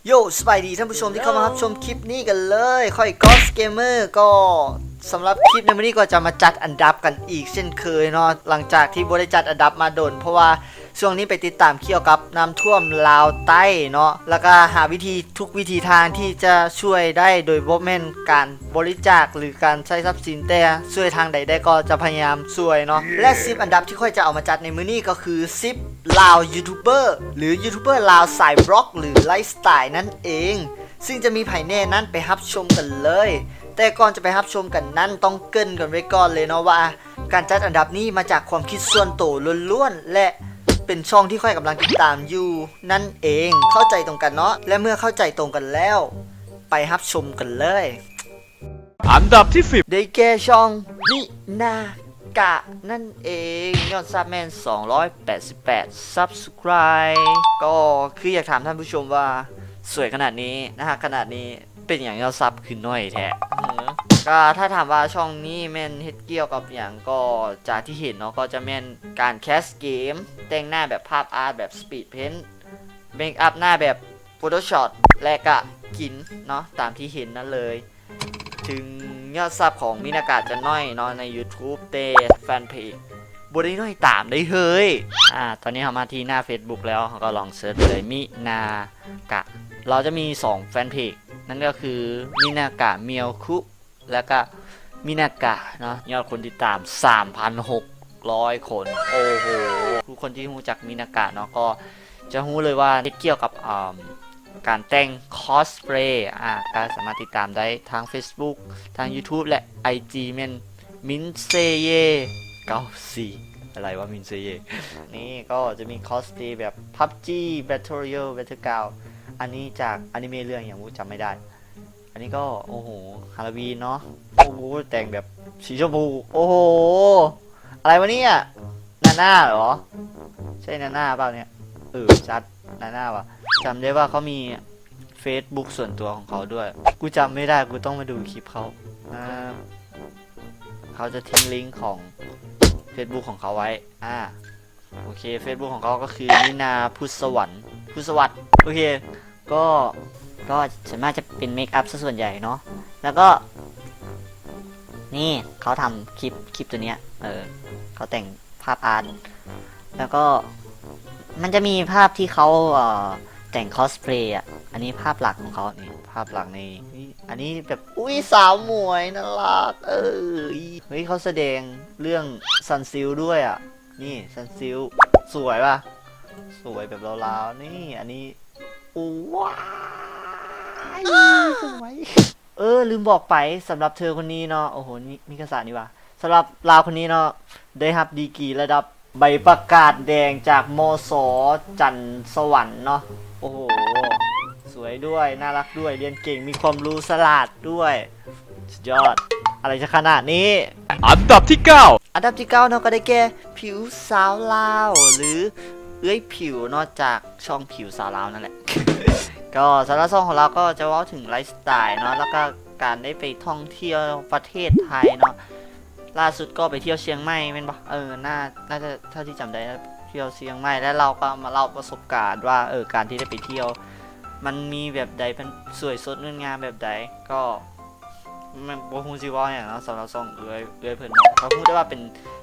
ໂຢ ສະບາຍດີທ່ານຜູ້ຊົມທີ່ເຂົ້າມາຮັບຊົມຄລິບນີ້ກັນເລີຍ. ຂ້ອຍ Ghost Gamer ກໍສຳລັບຄລິບໃນມື້ນີ້ກໍຈະມາຈັດອັນດັບກັນອີກເຊັ່ນເຄີຍເນາະ, ຫຼັງຈາກທີ່ບໍ່ໄດ້ຈັດອັນດັບມາດົນ ເພາະວ່າຊ່ວງນີ້ໄປຕິດຕາມກ່ຽວກັບນ້ຳຖ້ວມລາວໃຕ້ເນາະ, ແລ້ວກໍຫາວິທີ ທຸກວິທີທາງທີ່ຈະຊ່ວຍໄດ້ ໂດຍບໍ່ແມ່ນການບໍລິຈາກ ຫຼື ການໃຊ້ຊັບສິນ, ແຕ່ຊ່ວຍທາງໃດໄດ້ກໍຈະພະຍາຍາມຊ່ວຍເນາະ. ແລະ ສິບອັນດັບທີ່ຂ້ອຍຈະເອົາມາຈັດໃນມື້ນີ້ກໍຄື ສິບລາວຢູທູບເບີ ຫຼື ຢູທູບເບີລາວສາຍບລັອກ ຫຼື ໄລຟ໌ສະໄຕນັ້ນເອງ. ຊຶ່ງຈະມີໃຜແນ່ນັ້ນ ໄປຮັບຊົມກັນເລີຍ. ແຕ່ກ່ອນຈະໄປຮັບຊົມກັນນັ້ນ ຕ້ອງເກລີ່ນກັນໄວ້ກ່ອນເລີຍເນາະວ່າ ການຈັດອັນດັບນີ້ມາຈາກຄວາມຄິດສ່ວນໂຕລ້ວນໆ ແລະ ເປັນຊ່ອງທີ່ຂ້ອຍກຳລັງຕິດຕາມຢູ່ນັ້ນເອງ. ເຂົ້າໃຈຕົງກັນເນາະ. ແລະ ເມື່ອເຂົ້າໃຈຕົງກັນແລ້ວ ໄປຮັບຊົມກັນເລີຍ. ອັນດັບທີສິບ ໄດ້ແກ່ຊ່ອງມິນາກະນັ້ນເອງ, ຍອດຊັບແມ່ນສອງຮ້ອຍແປດສິບແປດຊັບສະໄຄຣບ໌. ກໍຄືຢາກຖາມທ່ານຜູ້ຊົມວ່າ ສວຍຂະໜາດນີ້ ໜ້າຮັກຂະໜາດນີ້ ເປັນຫຍັງຍອດຊັບຄືໜ້ອຍແທ້? ເອີ ກໍຖ້າຖາມວ່າຊ່ອງນີ້ແມ່ນເຮັດກ່ຽວກັບຫຍັງ ກໍຈາກທີ່ເຫັນເນາະ ກໍຈະແມ່ນການແຄສເກມ, ແຕ່ງໜ້າແບບພາບອາດ ແບບສະປີດເພນ, ເມກອັບໜ້າແບບໂຟໂຕຊັອບ ແລະ ກະກິນເນາະ ຕາມທີ່ເຫັນນັ້ນເລີຍ. ເຖິງຍອດຊັບຂອງມິນາກະຈະໜ້ອຍເນາະໃນຢູທູບ ແຕ່ແຟນເພຈບໍ່ໄດ້ໜ້ອຍຕາມເດ້ເຮີ້ຍ. ອາ ຕອນນີ້ເຮົາມາທີ່ໜ້າເຟສບຸກແລ້ວ ເຮົາກໍລອງເສີດເລີຍ ມິນາກະ. ລາວຈະມີສອງແຟນເພຈ ນັ້ນກໍຄື ມິນາກະມຽວຄຸ ແລ້ວກໍມິນາກະເນາະ, ຍອດຄົນຕິດຕາມສາມພັນຫົກຮ້ອຍຄົນ. ໂອ້ໂຫ ທຸກຄົນທີ່ຮູ້ຈັກມິນາກະເນາະ ກໍຈະຮູ້ເລີຍວ່າເຮັດກ່ຽວກັບ ອາ ການແຕ່ງຄອສເພລ. ອາ ກໍສາມາດຕິດຕາມໄດ້ທາງເຟສບຸກ, ທາງຢູທູບ ແລະ ໄອຈີ ແມ່ນ ມິນເຊເຢ ເກົ້າສີ່ ອະໄລວະ ມິນເຊເຢ. ນີ້ກໍຈະມີຄອສເພລແບບ ພັບຈີ ແບັດເທິນຣອຍັລ ແບັດເທິນກຣາວ ອັນນີ້ຈາກອານິເມະເລື່ອງຫຍັງບໍ່ ຈຳໄມ່ໄດ້. ອັນນີ້ກໍ ໂອ້ໂຫ ຮາໂລວີນເນາະ. ໂອ້ໂຫ ແຕ່ງແບບສີຊົມພູ. ໂອ້ໂຫ ອະໄລວະເນ່ຍ? ນານາເຫລອ? ໃຊ່ນານາເປົ່າເນ່ຍ? ເອີ ຈັດນານາວ່ະ. ຈຳໄດ້ວ່າເຂົາມີເຟສບຸກສ່ວນຕົວຂອງເຂົາດ້ວຍ. ກູຈຳໄມ່ໄດ້, ກູຕ້ອງມາດູຄລິບເຂົາ. ອາ ເຂົາຈະຖິ້ມລິ້ງຂອງເຟສບຸກຂອງເຂົາໄວ້. ອາ ໂອເຄ ເຟສບຸກຂອງເຂົາກໍຄື ມິນາ ພຸດສະຫວັນ ພຸດສະຫວັດ. ໂອເຄ ກໍ ກໍສ່ວນມາກຈະເປັນເມກອັບຊະສ່ວນໃຫຍ່ເນາະ. ແລ້ວກໍ ນີ້ ເຂົາທຳຄລິບ ຄລິບຕົວເນີ້ຍ ເອີ ເຂົາແຕ່ງພາບອາດ. ແລ້ວກໍ ມັນຈະມີພາບທີ່ເຂົາ ເອີ ແຕ່ງຄອສເພລອະ. ອັນນີ້ພາບຫຼັກຂອງເຂົາ ນີ້ພາບຫຼັກນີ້. ອັນນີ້ແບບ ອຸ້ຍ ສາວໝວຍ ໜ້າລັກ. ເອີ ເຮີ້ຍ ເຂົາສະແດງເລື່ອງຊັນຊິລດ້ວຍອະ. ນີ້ ຊັນຊິລ ສວຍວ່າ ສວຍແບບລາວໆ. ນີ້ ອັນນີ້ ໂອ້ ວ້າຍ ສວຍ. ເອີ ລືມບອກໄປ ສຳລັບເທີຄົນນີ້ເນາະ ໂອ້ໂຫ ມີ ມີກະສານີ້ວ່າ ສຳລັບລາວຄົນນີ້ເນາະ ໄດ້ຮັບດີກຣີລະດັບໃບປະກາດແດງຈາກ ມສ ຈັນສະຫວັນເນາະ. ໂອ້ໂຫ ສວຍດ້ວຍ ໜ້າລັກດ້ວຍ ຮຽນເກັ່ງ ມີຄວາມຮູ້ ສະຫຼາດດ້ວຍ. ສຸດຍອດ ອະໄລຈະຂະໜາດນີ້. ອັນດັບທີເກົ້າ ອັນດັບທີເກົ້າເນາະ ກໍໄດ້ແກ່ ຜິວສາວລາວ ຫຼື ເອື້ອຍຜິວເນາະ ຈາກຊ່ອງຜິວສາວລາວນັ້ນແຫຼະ. ກໍສຳລັບຊ່ອງຂອງລາວກໍຈະເວົ້າເຖິງໄລຟ໌ສະໄຕເນາະ ແລ້ວກໍການໄດ້ໄປທ່ອງທ່ຽວປະເທດໄທເນາະ. ລ່າສຸດກໍໄປທ່ຽວຊຽງໃໝ່ແມ່ນບໍ່? ເອີ ໜ້າ ໜ້າຈະ ເທົ່າທີ່ຈຳໄດ້ ທ່ຽວຊຽງໃໝ່ ແລະ ລາວກໍມາເລົ່າປະສົບການວ່າ ເອີ ການທີ່ໄດ້ໄປທ່ຽວ ມັນມີແບບໃດ ມັນສວຍສົດງົດງາມແບບໃດ. ກໍ ແມ່ນບໍ່ຮູ້ຊິເວົ້າຫຍັງເນາະ ສຳລັບຊ່ອງເອື້ອຍ ເອື້ອຍເພິ່ນເນາະ. ກໍຮູ້ແຕ່ວ່າເປັນ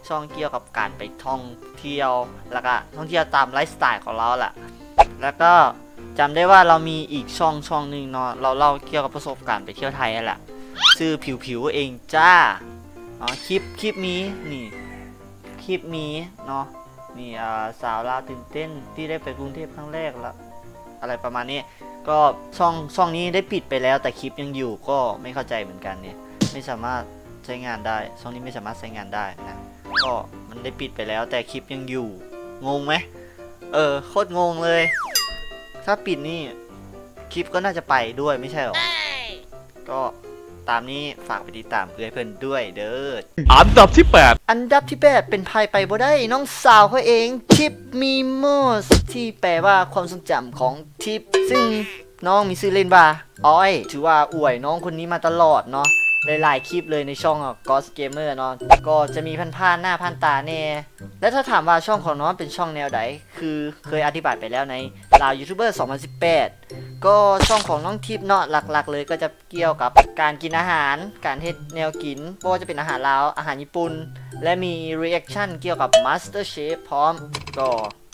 ຊ່ອງກ່ຽວກັບການໄປທ່ອງທ່ຽວ ແລ້ວກະທ່ອງທ່ຽວຕາມໄລຟ໌ສະໄຕຂອງລາວແຫຼະ. ແລ້ວກໍຈຳໄດ້ວ່າລາວມີອີກຊ່ອງ ຊ່ອງໜຶ່ງເນາະ ລາວເລົ່າກ່ຽວກັບປະສົບການໄປທ່ຽວໄທຫັ້ນແຫຼະ ຊື່ຜິວໆເອງຈ້າເນາະ. ຄລິບ ຄລິບມີ ນີ້ ຄລິບມີເນາະ ນີ້ ອ່າ ສາວລາວຕື່ນເຕັ້ນທີ່ໄດ້ໄປກຸງເທບຄັ້ງແລກ ລະ ອະໄລປະມານນີ້. ກໍຊ່ອງ ຊ່ອງນີ້ໄດ້ປິດໄປແລ້ວ ແຕ່ຄລິບຍັງຢູ່ ກໍໄມ່ເຂົ້າໃຈເໝືອນກັນນີ້ ໄມ່ສາມາດໃຊ້ງານໄດ້ ຊ່ອງນີ້ໄມ່ສາມາດໃຊ້ງານໄດ້ນະ. ກໍມັນໄດ້ປິດໄປແລ້ວ ແຕ່ຄລິບຍັງຢູ່ ງົງໄໝ? ເອີ ໂຄດງົງເລີຍ. ຖ້າປິດນີ້ ຄລິບກໍໜ້າຈະໄປດ້ວຍ ໄມ່ໃຊ່ຫວາ? ກໍຕາມນີ້ ຝາກໄປຕິດຕາມເອື້ອຍເພິ່ນດ້ວຍເດີ. ອັນດັບທີແປດ ອັນດັບທີແປດ ເປັນໃຜໄປບໍ່ໄດ້ ນ້ອງສາວຂ້ອຍເອງ ທິບມີໂມສ ທີ່ແປວ່າຄວາມຊົງຈຳຂອງທິບ ຊຶ່ງ ນ້ອງມີຊື່ເລ່ນວ່າ ອ້ອຍ ຖືວ່າອວຍນ້ອງຄົນນີ້ມາຕະຫຼອດເນາະ. ຫຼາຍໆຄລິບເລີຍໃນຊ່ອງ Ghost Gamer ເນາະ ກໍຈະມີຜ່ານໆໜ້າຜ່ານຕາແດ່. ແລະ ຖ້າຖາມວ່າຊ່ອງຂອງນ້ອງເປັນຊ່ອງແນວໃດ ຄືເຄີຍອະທິບາຍໄປແລ້ວໃນ Lao YouTuber ສອງພັນສິບແປດ ກໍຊ່ອງຂອງນ້ອງທິບເນາະ ຫຼັກໆເລີຍກໍຈະກ່ຽວກັບການກິນອາຫານ, ການເຮັດແນວກິນ ບໍ່ວ່າຈະເປັນອາຫານລາວ, ອາຫານຍີ່ປຸ່ນ ແລະ ມີ reaction ກ່ຽວກັບ MasterChef ພ້ອມ ກໍ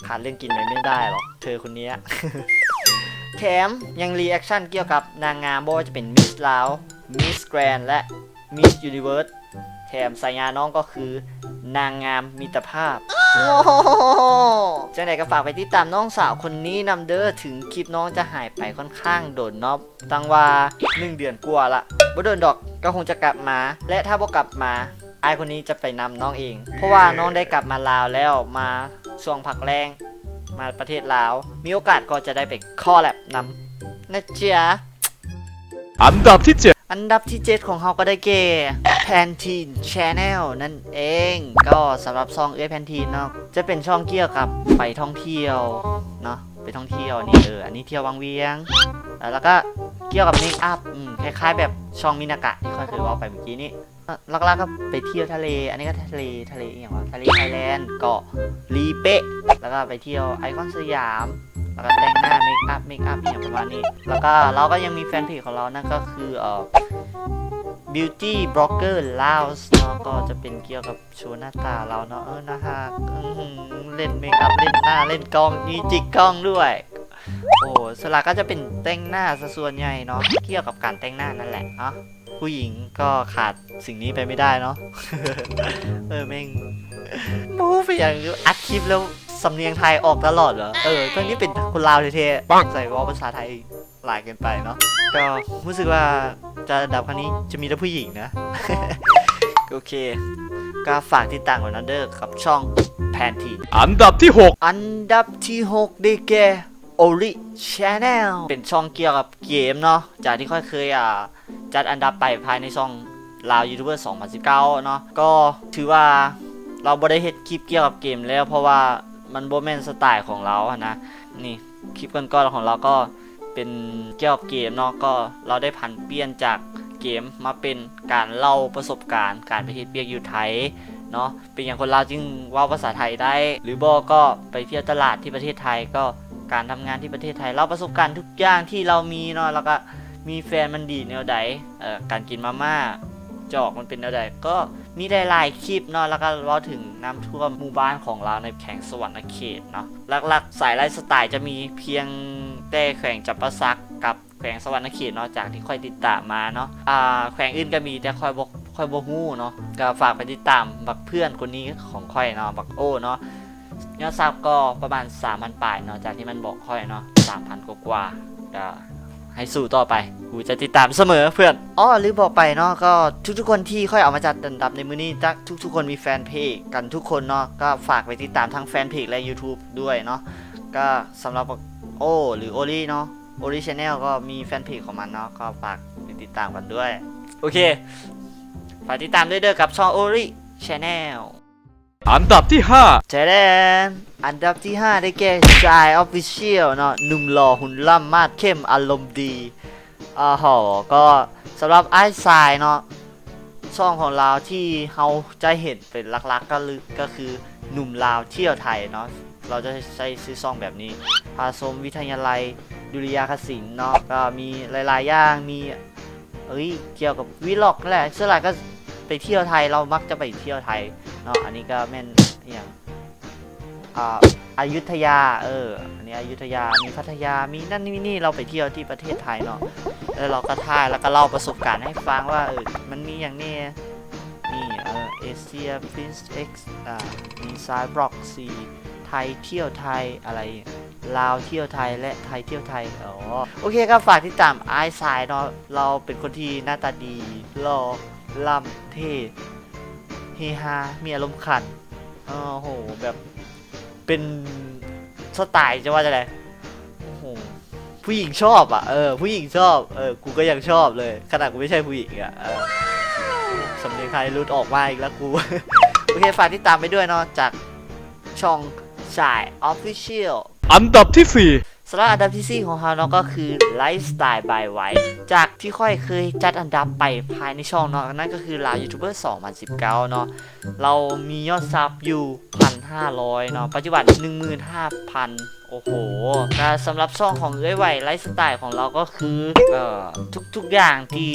ຂາດເລື່ອງກິນໄປໄມ່ໄດ້ຫຼອກ ເທຄົນເນີ້ຍ ແຖມຍັງ reaction ກ່ຽວກັບນາງງາມ ບໍ່ວ່າຈະເປັນ Miss Lao, Miss Grand ແລະ Miss Universe ແຖມສາຍານ້ອງກໍຄືນາງງາມມິດຕະພາບ. ໂອ້ໂຫ ຈັ່ງໃດກໍຝາກໄປຕິດຕາມນ້ອງສາວຄົນນີ້ນຳເດີ້ ເຖິງຄລິບນ້ອງຈະຫາຍໄປຄ່ອນຂ້າງດົນເນາະ ຕັ້ງວ່າໜຶ່ງເດືອນກວ່າລະ ບໍ່ດົນດອກກໍຄົງຈະກັບມາ ແລະ ຖ້າບໍ່ກັບມາ ອ້າຍຄົນນີ້ຈະໄປນຳນ້ອງເອງ ເພາະວ່ານ້ອງໄດ້ກັບມາລາວແລ້ວ ມາຊ່ວງພັກແລ້ງ ມາປະເທດລາວ ມີໂອກາດກໍຈະໄດ້ໄປ collab ນຳນະຈ໊ະ. ອັນດັບທີເຈັດ ອັນດັບທີເຈັດຂອງເຮົາກໍໄດ້ແກ່ Pantene Channel ນັ້ນເອງ. ກໍສຳລັບຊ່ອງເອື້ອຍ Pantene ເນາະ ຈະເປັນຊ່ອງກ່ຽວກັບໄປທ່ອງທ່ຽວເນາະ ໄປທ່ອງທ່ຽວ ນີ້ ເອີ ອັນນີ້ທ່ຽວວັງວຽງ ແລ້ວກໍກ່ຽວກັບເມກອັບ ອືມ ຄ້າຍໆແບບຊ່ອງມິນາກະທີ່ຂ້ອຍເຄີຍເວົ້າໄປເມື່ອກີ້ນີ້. ຫຼັກໆກໍໄປທ່ຽວທະເລ ອັນນີ້ກໍທະເລ ທະເລອີ່ຫຍັງວະ ທະເລໄທແລນ ເກາະລີເປະ ແລ້ວກໍໄປທ່ຽວໄອຄອນສະຫຍາມ ແລ້ວກໍແຕ່ງໜ້າ ເມກອັບ ເມກອັບອີ່ຫຍັງປະມານນີ້. ແລ້ວກໍລາວກໍຍັງມີແຟນເພຈຂອງລາວ ນັ້ນກໍຄື ເອີ Beauty Blogger Laos ເນາະ ກໍຈະເປັນກ່ຽວກັບໂຊໜ້າຕາລາວເນາະ ເອີ ໜ້າຮັກ ອື ເລ່ນເມກອັບ ເລ່ນໜ້າ ເລ່ນກ້ອງ ມີຈິກກ້ອງດ້ວຍ. ໂອ້ ສ່ວນຫຼາຍກໍຈະເປັນແຕ່ງໜ້າຊະສ່ວນໃຫຍ່ເນາະ ກ່ຽວກັບການແຕ່ງໜ້ານັ້ນແຫຼະເນາະ. ຜູ້ຍິງກໍຂາດສິ່ງນີ້ໄປໄມ່ໄດ້ເນາະ. ເອີ ແມ່ງ ບໍ່ຮູ້ເປັນຫຍັງ ອັດຄລິບແລ້ວສຳນຽງໄທອອກຕະຫຼອດເຫວະ. ເອີ ທັງທີ່ເປັນຄົນລາວແທ້ໆ ໃສ່ເວົ້າພາສາໄທຫຼາຍເກີນໄປເນາະ. ກໍຮູ້ສຶກວ່າຈະ ອັນດັບຄັ້ງນີ້ຈະມີແຕ່ຜູ້ຍິງນະ. ໂອເຄ ກໍຝາກຕິດຕາມກັນນຳເດີ້ກັບຊ່ອງ Pantene. ອັນດັບທີຫົກ ອັນດັບທີຫົກ ໄດ້ແກ່ Ori Channel ເປັນຊ່ອງກ່ຽວກັບເກມເນາະ ຈາກທີ່ຂ້ອຍເຄີຍ ອ່າ ຈັດອັນດັບໄປພາຍໃນຊ່ອງລາວຢູທູບເບີສອງພັນສິບເກົ້າເນາະ ກໍຖືວ່າລາວບໍ່ໄດ້ເຮັດຄລິບກ່ຽວກັບເກມແລ້ວ ເພາະວ່າມັນບໍ່ແມ່ນສະໄຕຂອງລາວຫັ້ນນະ. ນີ້ ຄລິບກ່ອນໆຂອງລາວກໍເປັນກ່ຽວກັບເກມເນາະ ກໍລາວໄດ້ຜັນປ່ຽນຈາກເກມມາເປັນການເລົ່າປະສົບການການໄປເຮັດວຽກຢູ່ໄທເນາະ. ເປັນຫຍັງຄົນລາວຈຶ່ງເວົ້າພາສາໄທໄດ້ ຫຼືບໍ່ກໍໄປທ່ຽວຕະຫຼາດທີ່ປະເທດໄທ ກໍການທຳງານທີ່ປະເທດໄທ ເລົ່າປະສົບການທຸກຢ່າງທີ່ລາວມີເນາະ ແລ້ວກໍມີແຟນມັນດີແນວໃດ ເອີ ການກິນມາມ່າຈອກມັນເປັນແນວໃດ ກໍມີຫຼາຍໆຄລິບເນາະ ແລ້ວກໍເວົ້າເຖິງນ້ຳຖ້ວມໝູ່ບ້ານຂອງລາວໃນແຂວງສະຫວັນນະເຂດເນາະ. ຫຼັກໆສາຍໄລຟ໌ສະໄຕຈະມີພຽງແຕ່ແຂວງຈຳປາສັກກັບ ແຂວງສະຫວັນນະເຂດເນາະ ຈາກທີ່ຂ້ອຍຕິດຕາມມາເນາະ ອ່າ ແຂວງອື່ນກໍມີ ແຕ່ຂ້ອຍບໍ່ ຂ້ອຍບໍ່ຮູ້ເນາະ. ກໍຝາກໄປຕິດຕາມບັກເພື່ອນຄົນນີ້ຂອງຂ້ອຍເນາະ ບັກໂອ້ເນາະ ຍອດຊັບກໍປະມານສາມພັນປາຍເນາະ ຈາກທີ່ມັນບອກຂ້ອຍເນາະ ສາມພັນກວ່າໆ ກໍໃຫ້ສູ້ຕໍ່ໄປ ກູຈະຕິດຕາມສະເໝີເພື່ອນ. ອໍ ລືມບອກໄປເນາະ ກໍທຸກໆຄົນທີ່ຂ້ອຍເອົາມາຈັດອັນດັບໃນມື້ນີ້ ຈະ ທຸກໆຄົນມີແຟນເພຈກັນທຸກຄົນເນາະ ກໍຝາກໄປຕິດຕາມທັງແຟນເພຈ ແລະ ຢູທູບດ້ວຍເນາະ. ກໍສຳລັບບັກໂອ້ ຫຼື ໂອລິເນາະ Ori Channel ກໍມີແຟນເພຈຂອງມັນເນາະ ກໍຝາກໄປຕິດຕາມກັນດ້ວຍ. ໂອເຄ ຝາກຕິດຕາມດ້ວຍເດີ້ກັບຊ່ອງ Ori Channel. ອັນດັບທີຫ້າ ແຈແດນ ອັນດັບທີຫ້າ ໄດ້ແກ່ Shine Official ເນາະ ໜຸ່ມຫຼໍ່ຫຸ່ນລ່ຳ ມາດເຂັ້ມ ອາລົມດີ. ໂອ້ໂຫ ກໍສຳລັບອ້າຍຊາຍເນາະ ຊ່ອງຂອງລາວທີ່ເຮົາຈະເຫັນເປັນຫຼັກໆ ກໍຄື ກໍຄືໜຸ່ມລາວທ່ຽວໄທເນາະ ລາວຈະໃຊ້ຊື່ຊ່ອງແບບນີ້ ພາຊົມວິທະຍາໄລດຸລິຍາງຄະສິນເນາະ ກໍມີຫຼາຍໆຢ່າງ ມີ ເອີຍ ກ່ຽວກັບວີລັອກນັ້ນແຫຼະ ສ່ວນຫຼາຍກໍໄປທ່ຽວໄທ ລາວມັກຈະໄປທ່ຽວໄທເນາະ. ອັນນີ້ກໍແມ່ນອີ່ຫຍັງ ອ່າ ອະຍຸດທະຍາ ເອີ ອັນນີ້ອະຍຸດທະຍາ ມີພັດທະຍາ ມີນັ້ນມີນີ້ ລາວໄປທ່ຽວທີ່ປະເທດໄທເນາະ ແລ້ວລາວກໍຖ່າຍ ແລ້ວກໍເລົ່າປະສົບການໃຫ້ຟັງວ່າ ເອີ ມັນມີຫຍັງແດ່ ນີ້ ເອີ ເອເຊຍ Prince X ອ່າ ມີ Side Block ສີ່ ໄທທ່ຽວໄທ ອະໄລ ລາວທ່ຽວໄທ ແລະ ໄທທ່ຽວໄທ. ອໍ ໂອເຄ ກໍຝາກຕິດຕາມອ້າຍຊາຍເນາະ ລາວເປັນຄົນທີ່ໜ້າຕາດີ ຫຼໍ່ ລ່ຳ ເທ່ ເຮຮາ ມີອາລົມຂັນ ໂອ້ໂຫ ແບບ ເປັນສະໄຕ ຈະວ່າຈັ່ງໃດ ໂອ້ໂຫ ຜູ້ຍິງຊອບອະ ເອີ ຜູ້ຍິງຊອບ ເອີ ກູກໍຍັງຊອບເລີຍ ຂະໜາດກູໄມ່ໃຊ່ຜູ້ຍິງອະ ເອີ ສຳນຽງໄທຫຼຸດອອກມາອີກແລ້ວກູ. ໂອເຄ ຝາກຕິດຕາມໄປດ້ວຍເນາະ ຈາກຊ່ອງ Shine Official. ອັນດັບທີສີ່ ສຳລັບອັນດັບທີສີ່ຂອງເຮົາເນາະ ກໍຄື Lifestyle by Wai ຈາກທີ່ຂ້ອຍເຄີຍຈັດອັນດັບໄປພາຍໃນຊ່ອງເນາະ ນັ້ນກໍຄືລາວຢູທູບເບີສອງພັນສິບເກົ້າເນາະ ລາວມີຍອດຊັບຢູ່ພັນຫ້າຮ້ອຍເນາະ ປັດຈຸບັນໜຶ່ງໝື່ນຫ້າພັນ ໂອ້ໂຫ ກະສຳລັບຊ່ອງຂອງເອື້ອຍໄວ Lifestyle ຂອງລາວກໍຄື ເອີ ທຸກໆຢ່າງທີ່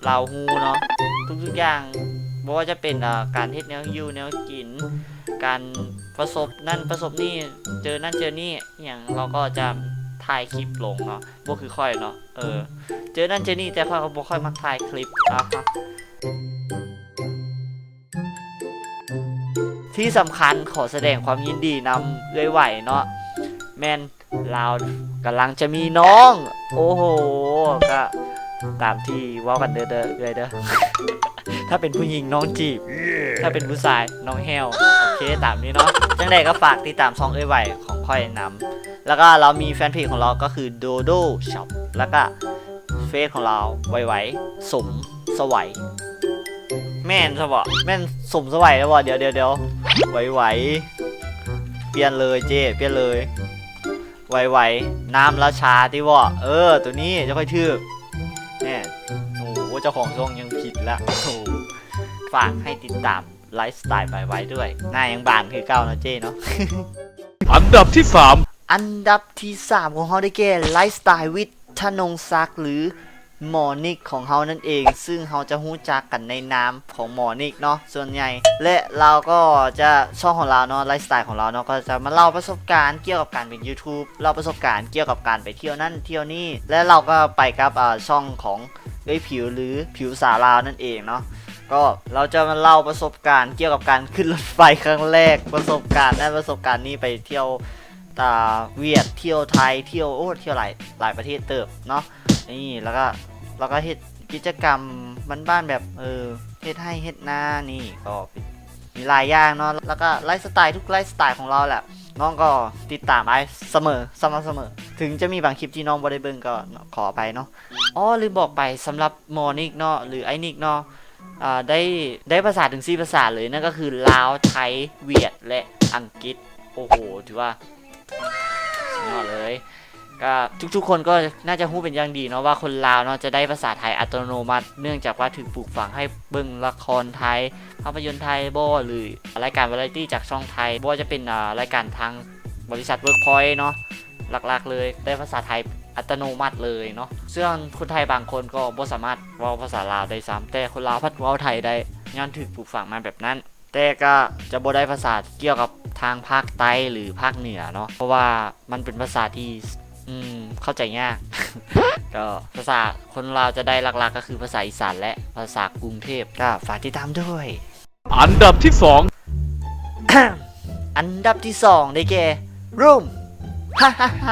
ລາວຮູ້ເນາະ ທຸກໆຢ່າງ ບໍ່ວ່າຈະເປັນ ເອີ ການເຮັດແນວຢູ່ແນວກິນ ການປະສົບນັ້ນປະສົບນີ້ ເຈີນັ້ນເຈີນີ້ ອີ່ຫຍັງ ລາວກໍຈະຖ່າຍຄລິບລົງເນາະ ບໍ່ຄືຂ້ອຍເນາະ ເອີ ເຈີນັ້ນເຈີນີ້ ແຕ່ຂ້ອຍກໍບໍ່ຄ່ອຍມັກຖ່າຍຄລິບ ອາຮະ ທີ່ສຳຄັນຂໍສະແດງຄວາມຍິນດີນຳເອື້ອຍໄວເນາະ ແມ່ນລາວກຳລັງຈະມີນ້ອງ ໂອ້ໂຫ ກະຕາມທີ່ເວົ້າກັນເດີ ເດີ ເອື້ອຍເດີ ຖ້າເປັນຜູ້ຍິງນ້ອງຈີບ ຖ້າເປັນຜູ້ຊາຍນ້ອງແຫ້ວ ໂອເຄ ຕາມນີ້ເນາະ ຈັ່ງໃດກໍຝາກຕິດຕາມຊ່ອງເອື້ອຍໄວຂອງຂ້ອຍນຳ ແລ້ວກໍລາວມີແຟນເພຈຂອງລາວກໍຄື Dodo Shop ແລ້ວກໍເຟສຂອງລາວ ໄວໄວ ສົມສະໄຫວ ແມ່ນຊະບໍ? ແມ່ນສົມສະໄຫວແລ້ວບໍ? ດຽວໆໆ ໄວໄວ ປ່ຽນເລີຍເຈ້ ປ່ຽນເລີຍ ໄວໄວ ນາມລາຊາຕິບໍ? ເອີ ໂຕນີ້ຈະຄ່ອຍຖືກ ແນ່ ໂອ້ໂຫ ເຈົ້າຂອງຊ່ອງຍັງຜິດລະ ໂອ້ໂຫ ຝາກໃຫ້ຕິດຕາມ Lifestyle by Wai ດ້ວຍ ໜ້າຍັງບານຄືເກົ່າເນາະເຈ້ເນາະ ອັນດັບທີສາມ ອັນດັບທີສາມຂອງເຮົາໄດ້ແກ່ Lifestyle with ທະນົງສັກ ຫຼື ໝໍນິກຂອງເຮົານັ້ນເອງ ຊຶ່ງເຮົາຈະຮູ້ຈັກກັນໃນນາມຂອງໝໍນິກເນາະ ສ່ວນໃຫຍ່ ແລະ ລາວກໍຈະ ຊ່ອງຂອງລາວເນາະ Lifestyle ຂອງລາວເນາະ ກໍຈະມາເລົ່າປະສົບການກ່ຽວກັບການເປັນຢູທູບ ເລົ່າປະສົບການກ່ຽວກັບການໄປທ່ຽວນັ້ນທ່ຽວນີ້ ແລະ ລາວກໍໄປກັບ ເອີ ຊ່ອງຂອງເອື້ອຍຜິວ ຫຼື ຜິວສາວລາວນັ້ນເອງເນາະ ກໍລາວຈະມາເລົ່າປະສົບການກ່ຽວກັບການຂຶ້ນລົດໄຟຄັ້ງແລກ ປະສົບການນັ້ນປະສົບການນີ້ ໄປທ່ຽວ ຕາ ຫວຽດ ທ່ຽວໄທ ທ່ຽວ ໂອ້ ທ່ຽວຫຼາຍ ຫຼາຍປະເທດເຕີບເນາະ ນີ້ ແລ້ວກໍ ແລ້ວກໍເຮັດກິດຈະກຳບ້ານໆ ແບບ ເອີ ເຮັດໄຮ່ເຮັດນາ ນີ້ ກໍມີຫຼາຍຢ່າງເນາະ ແລ້ວກໍໄລຟ໌ສະໄຕ ທຸກໄລຟ໌ສະໄຕຂອງລາວແຫຼະ ນ້ອງກໍຕິດຕາມອ້າຍສະເໝີ ສະໝ່ຳສະເໝີ ເຖິງຈະມີບາງຄລິບທີ່ນ້ອງບໍ່ໄດ້ເບິ່ງກໍຂໍອະໄພເນາະ ອໍ ລືມບອກໄປ ສຳລັບໝໍນິກເນາະ ຫຼື ອ້າຍນິກເນາະ ອາ ໄດ້ ໄດ້ພາສາເຖິງສີ່ພາສາເລີຍ ນັ້ນກໍຄືລາວ ໄທ ຫວຽດ ແລະ ອັງກິດ ໂອ້ໂຫ ຖືວ່າສຸດຍອດເລີຍ ກໍທຸກໆຄົນກໍໜ້າຈະຮູ້ເປັນຢ່າງດີເນາະວ່າຄົນລາວເນາະຈະໄດ້ພາສາໄທອັດຕະໂນມັດ ເນື່ອງຈາກວ່າຖືກປູກຝັງໃຫ້ເບິ່ງລະຄອນໄທ ພາບພະຍົນໄທບໍ ຫຼື ລາຍການວາຣາຍຕີ້ຈາກຊ່ອງໄທ ບໍ່ວ່າຈະເປັນ ອາ ລາຍການທາງ ບໍລິສັດເວີກພອຍເນາະ ຫຼັກໆເລີຍ ໄດ້ພາສາໄທອັດຕະໂນມັດເລີຍເນາະ ເຊິ່ງຄົນໄທບາງຄົນກໍບໍ່ສາມາດເວົ້າພາສາລາວໄດ້ຊ້ຳ ແຕ່ຄົນລາວພັດເວົ້າໄທໄດ້ ຍ້ອນຖືກປູກຝັງມາແບບນັ້ນ ແຕ່ກໍຈະບໍ່ໄດ້ພາສາກ່ຽວກັບທາງພາກໃຕ້ ຫຼື ພາກເໜືອເນາະ ເພາະວ່າມັນເປັນພາສາທີ່ ອືມ ເຂົ້າໃຈຍາກ ກໍພາສາຄົນລາວຈະໄດ້ຫຼັກໆກໍຄືພາສາອີສານ ແລະ ພາສາກຸງເທບ ກໍຝາກຕິດຕາມດ້ວຍ. ອັນດັບທີສອງ ອັນດັບທີສອງໄດ້ແກ່ ຣູມ ຫ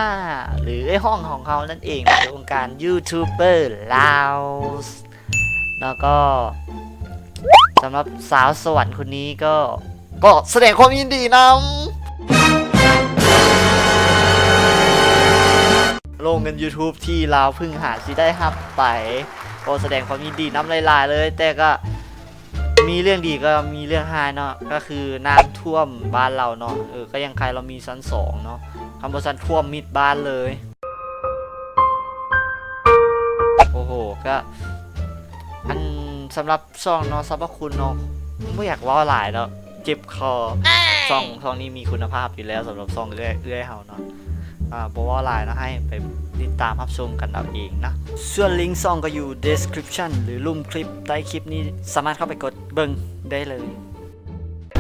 າໆໆ ຫຼື ເອື້ອຍຫ້ອງຂອງເຮົານັ້ນເອງ ໃນວົງການຢູທູບເບີລາວ ແລ້ວກໍສຳລັບສາວສະຫວັນຄົນນີ້ກໍ ກໍສະແດງຄວາມຍິນດີນຳ ໂລງເງິນຢູທູບທີ່ລາວເພິ່ງຫາຊິໄດ້ຮັບໄປ ກໍສະແດງຄວາມຍິນດີນຳຫຼາຍໆເລີຍ ແຕ່ກໍ ມີເລື່ອງດີກໍມີເລື່ອງຮ້າຍເນາະ ກໍຄືນ້ຳຖ້ວມບ້ານລາວເນາະ ເອີ ກໍຍັງໄຄລາວມີຊັ້ນສອງເນາະ ຄັນບໍ່ຊັ້ນຖ້ວມມິດບ້ານເລີຍ ໂອ້ໂຫ ກໍ ອັນ ສຳລັບຊ່ອງເນາະ ສັບພະຄຸນເນາະ ບໍ່ຢາກເວົ້າຫຼາຍເນາະ ເຈັບຄໍ ຊ່ອງ ຊ່ອງນີ້ມີຄຸນນະພາບຢູ່ແລ້ວ ສຳລັບຊ່ອງເອື້ອຍ ເອື້ອຍເຮົາເນາະ ອາ ບໍ່ເວົ້າຫຼາຍເນາະ ໃຫ້ໄປຕິດຕາມຮັບຊົມກັນເອົາເອງເນາະ ສ່ວນລິງຊ່ອງກໍຢູ່ເດສຄຣິບຊັນ ຫຼື ລຸ່ມຄລິບໃຕ້ຄລິບນີ້ ສາມາດເຂົ້າໄປກົດເບິ່ງໄດ້ເລີຍ.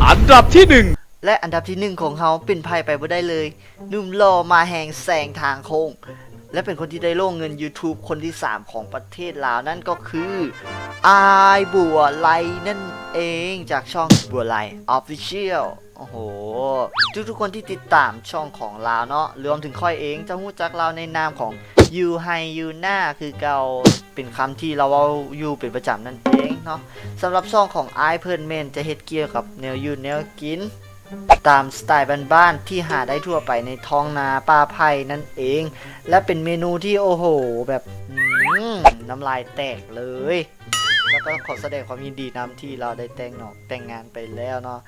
ອັນດັບທີໜຶ່ງ ແລະ ອັນດັບທີໜຶ່ງຂອງເຮົາເປັນໃຜໄປບໍ່ໄດ້ເລີຍ ໜຸ່ມຫຼໍ່ມາແຮງແຊງທາງໂຄ້ງ ແລະ ເປັນຄົນທີ່ໄດ້ໂລງເງິນຢູທູບຄົນທີສາມຂອງປະເທດລາວ ນັ້ນກໍຄື ອ້າຍບົວໄລນັ້ນເອງ ຈາກຊ່ອງບົວໄລອອບຟິຊຽວ ໂອ້ໂຫ ທຸກໆຄົນທີ່ຕິດຕາມຊ່ອງຂອງລາວເນາະ ລວມເຖິງຂ້ອຍເອງ ຈະຮູ້ຈັກລາວໃນນາມຂອງຢູ່ໄຮ່ຢູ່ນາຄືເກົ່າ ເປັນຄຳທີ່ລາວເວົ້າຢູ່ເປັນປະຈຳນັ້ນເອງເນາະ. ສຳລັບຊ່ອງຂອງອ້າຍເພິ່ນແມ່ນຈະເຮັດກ່ຽວກັບແນວຢູ່ແນວກິນ ຕາມສະໄຕບ້ານໆທີ່ຫາໄດ້ທົ່ວໄປໃນທ້ອງນາປ່າໄຜ່ນັ້ນເອງ ແລະ ເປັນເມນູທີ່ ໂອ້ໂຫ ແບບ ອືມ ນ້ຳລາຍແຕກເລີຍ. ແລ້ວກໍຂໍສະແດງຄວາມຍິນດີນຳທີ່ລາວໄດ້ແຕ່ງເນາະ ແຕ່ງງານໄປແລ້ວເນາະ.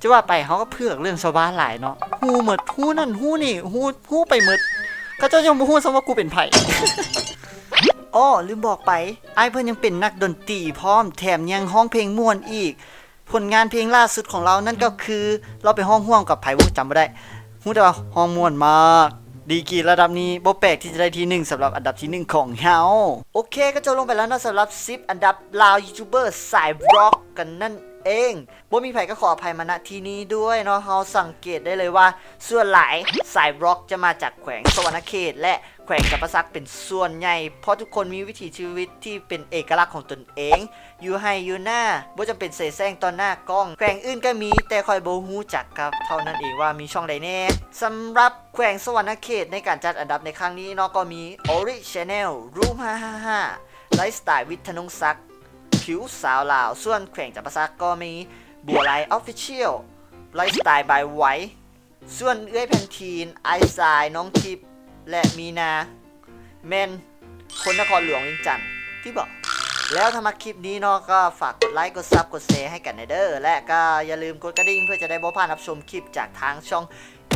ຈະວ່າໄປເຮົາກໍເຜືອກເລື່ອງຊາວບ້ານຫຼາຍເນາະ ຮູ້ໝົດ ຮູ້ນັ້ນຮູ້ນີ້ ຮູ້ ຮູ້ໄປໝົດ ເຂົາເຈົ້າຍັງບໍ່ຮູ້ຊ້ຳວ່າກູເປັນໃຜ. ອໍ ລືມບອກໄປ, ອ້າຍເພິ່ນຍັງເປັນນັກດົນຕີພ້ອມ, ແຖມຍັງຮ້ອງເພງມ່ວນອີກ. ຜົນງານເພງລ່າສຸດຂອງລາວນັ້ນກໍຄື ລາວໄປຮ້ອງຮ່ວມກັບໃຜບໍ່ຮູ້ ຈຳບໍ່ໄດ້, ຮູ້ແຕ່ວ່າຮ້ອງມ່ວນມາກ. ດີກຣີລະດັບນີ້ບໍ່ແປກທີ່ຈະໄດ້ທີໜຶ່ງສຳລັບອັນດັບທີໜຶ່ງຂອງເຮົາ. ໂອເຄ ກໍຈົບລົງໄປແລ້ວເນາະ ສຳລັບສິບອັນດັບລາວຢູທູບເບີສາຍບລັອກກັນນັ້ນເອງ. ບໍ່ມີໃຜກໍຂໍອະໄພມາ ນະ ທີ່ນີ້ດ້ວຍເນາະ. ເຮົາສັງເກດໄດ້ເລີຍວ່າສ່ວນຫຼາຍສາຍບລັອກຈະມາຈາກແຂວງສະຫວັນນະເຂດ ແລະ ແຂວງຈຳປາສັກເປັນສ່ວນໃຫຍ່, ເພາະທຸກຄົນມີວິຖີຊີວິດທີ່ເປັນເອກະລັກຂອງຕົນເອງ, ຢູ່ໄຮ່ຢູ່ນາ, ບໍ່ຈຳເປັນເສແສ້ງຕໍ່ໜ້າກ້ອງ. ແຂວງອື່ນກໍມີ, ແຕ່ຂ້ອຍບໍ່ຮູ້ຈັກກໍເທົ່ານັ້ນເອງວ່າມີຊ່ອງໃດແດ່. ສຳລັບແຂວງສະຫວັນນະເຂດໃນການຈັດອັນດັບໃນຄັ້ງນີ້ເນາະ, ກໍມີ Ori Channel, Room ຫ້າຫ້າຫ້າ, Lifestyle with ທະນົງສັກ, ຜິວສາວລາວ. ສ່ວນແຂວງຈຳປາສັກກໍມີ ບົວໄລ Official, Lifestyle by ໄວ, ສ່ວນເອື້ອຍແພນທີນ, ອ້າຍຊາຍ, ນ້ອງທິບ ແລະ ມີນາ ແມ່ນຄົນນະຄອນຫຼວງວຽງຈັນຕິບໍ. ແລ້ວຖ້າມັກຄລິບນີ້ເນາະ ກໍຝາກກົດໄລ, ກົດຊັບ, ກົດແຊໃຫ້ກັນແດ່ເດີ ແລະ ກໍຢ່າລືມກົດກະດິ່ງເພື່ອຈະໄດ້ບໍ່ພາດຮັບຊົມຄລິບຈາກທາງຊ່ອງ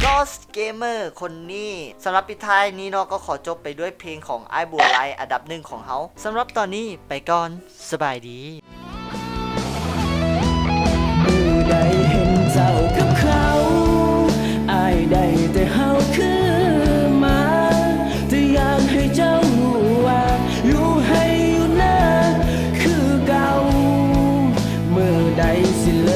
Ghost Gamer ຄົນນີ້. ສຳລັບປິດທ້າຍນີ້ເນາະ ກໍຂໍຈົບໄປດ້ວຍເພງຂອງອ້າຍບົວໄລ ອັນດັບໜຶ່ງຂອງເຮົາ. ສຳລັບຕອນນີ້ໄປກ່ອນ. ສະບາຍດີ. ມື້ໃດເຫັນເຈົ້າກັບເຂົາ ອ້າຍໄດ້ແຕ່ເຫົາຄືໝາ ແຕ່ຢາກໃຫ້ເຈົ້າຮູ້ວ່າ ຢູ່ໄຮ່ຢູ່ນາຄືເກົ່າ ມື້ໃດຊິເລີ